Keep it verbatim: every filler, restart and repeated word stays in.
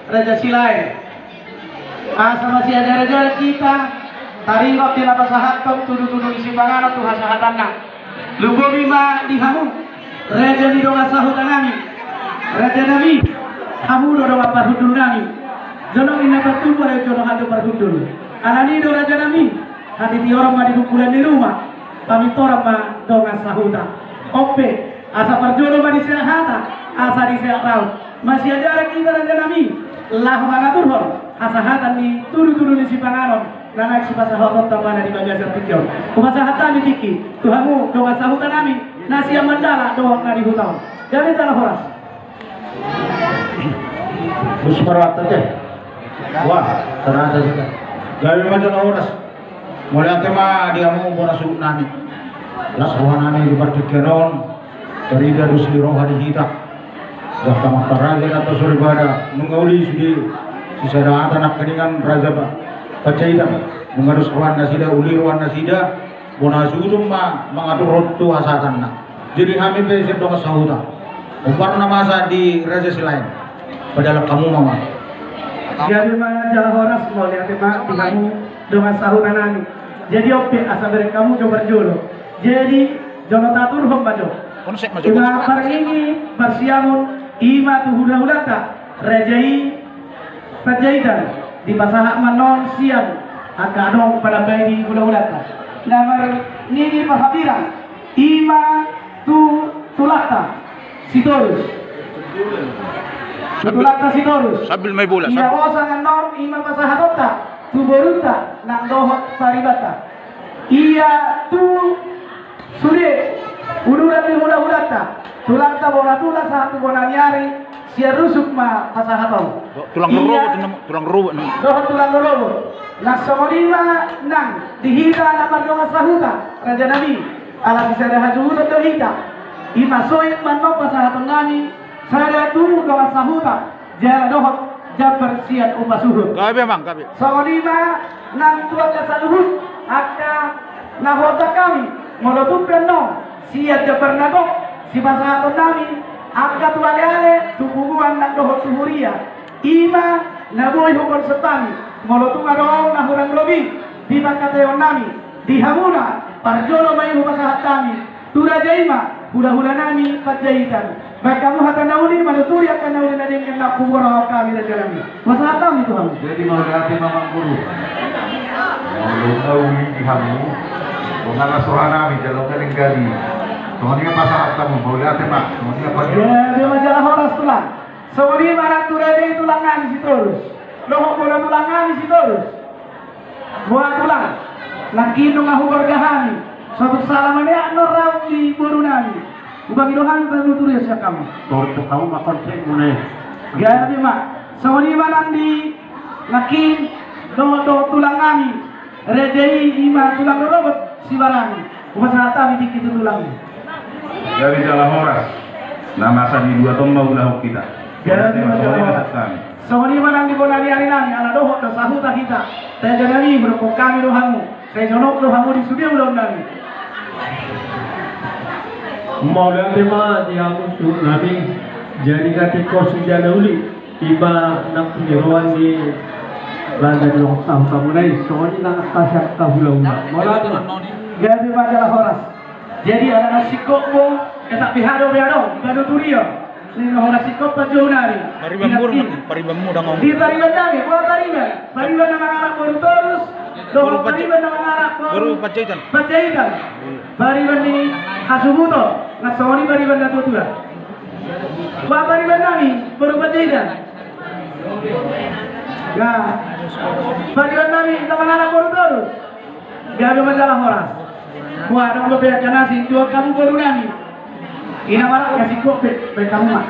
Raja Silaen. Asa masiajar-ajar hita taringot di na pasahathon tudu-tudu ni sipanganon tu hasahatanna. Lumobi ma di hamu raja ni dongan sahuta nami. Raja nami, hamu do dongan parhundul nami. Jonok ninna partubu, ale jonok hamu do parhundul. Alani do raja nami, hatitioran ma di bungkulan ni ruma, pamintoran ma dongan sahuta. On pe, asa parjolo ma diseat hata, asa diseat raut. Masiajar hita raja nami, laho mangaturhon hasahatan ni tudu-tudu ni sipanganon na naeng sipasahatonta pada di bagasan tingki on. Hupasahat hami tingki tu hamu dongan sahuta nami, na sian Mandala dohot na di huta on. Gabe jala horas. Bus parwata te. Wah, ternyata kita. Gabe ma jala horas. Mauliate ma di hamu bona suhut nami. Las roha nami di partingkian on. Tarida dos ni roha di hita. Bah tamang paraja na pasori pada nunga uli sude. Sisada hata nangkiningan raja Panjaitan. Nunga dos roha nasida, uli roha nasida. Bona suhut ma mangaturhon tu hasahatanna. Jadi hami pe sian dongan sahuta. Hombar na masa di Raja Silaen. Padahal hamu ma ma. Gabe ma jala horas, mauliate ma di hamu dongan sahuta nami. Jadi on pe asa bereng hamu jo parjolo. Jadi jolo taturhon ma jo. Konsep ma jo, ima konsep. Parnginggi parsiangun ima tu hula-hulanta. Raja i Panjaitan, dipasahat ma annon sian angka adong panambai ni hula-hulanta. Na marnini parhambirang, ima tu tulangta Sitorus. Tu tulangta Sitorus. Sambil main bola, ia sambil. Ia hosa annon ima pasahatonta tu borunta nang dohot paribanta. Ia tu sude uduran ni hula-hulanta, tulangta bona tulang sahat tu bona ni ari, sian rusuk ma pasahat on. Tulang rorobot, tulang rorobot. Dohot tulang rorobot. Nang songon i ma nang di hita na mardongan sahuta, raja nami, ala sisada hasuhuton do hita. Ima songon i ma annon pasahaton nami, sada tu dongan sahuta, jala dohot jambar sian upa suhut. Gabe amang, gabe. Songon i ma nang tu angka saluhut, angka na huontang hami, molo tung pe annon sian jambar na gok sipasahaton nami, angka tu ale-ale, tu punguan nang dohot tu huria. Ima na boi hukonsep hami, molo tung adong na hurang lobi di pangkataion nami, di hamuna, parjolo ma i hupasahat hami. Tu raja i ma, hula-hula nami Panjaitan. Baen hamu hata na uli, manuturi angka na uli na denggan na huboan hami raja nami. Pasahat hami tu hamu. Jadi mauliate ma amangboru. Molo na uli di hamu, bona las roha nami jala na denggan i. Songon i ma pasahat hamu, mauliate ma. Songon i ma pasahat. Ia, dia ma jala horas tulang. Songon i ma nang tu raja i tulang nami Sitorus. Dohot bona tulang nami Sitorus. Boha tulang, nangkin nunga hugorga hami, so tung sala maneak annon raut ni boru nami. Hubangi do hami panuturion sian hamu. Torop tu hamu ma konsepmuna i. Gabe ma, songon i ma nang di nangkin dohot, dohot tulang nami. Raja i ima tulang rorobot Sibarani. Hupasahat hami tingki tu tulang i. Gabe jala horas. Na masa ni dua tong ma ulahon hita. Gabe ma jala horas. Songon i ma nang di bona ni ari nami, ala dohot do sahuta hita. Raja nami, hudokkon hami do hamu. Sai jonok do hamu di sude ulaon nami. Mauliate ma di hamu suhut nami. Jadi gabe kos di jana uli. Ima nang tu jeroan ni banda ni dongan sahutamuna i, songon i nang angka sian angka hula-hula. Molo tu gabe ma jala horas. Jadi ala na singkop do, etak beha do beha do, baru turio. Ni na horas singkop panjou nari. Pariban mur, pariban mur dang. Di pariban nari, boha pariban. Pariban na mangalap boru Torus, dohot pariban na mangalap boru Panjaitan. Panjaitan. Pariban ni hasuhuton, nang songon i pariban na tua-tua. Boha pariban nami, boru Panjaitan. Nah, pariban nami, na mangalap boru Torus. Gabe ma jala horas. Boha, adong dope angka na asing, dua hamu boru nami. Ina marak, kasih kok, pe, pe hamu ma.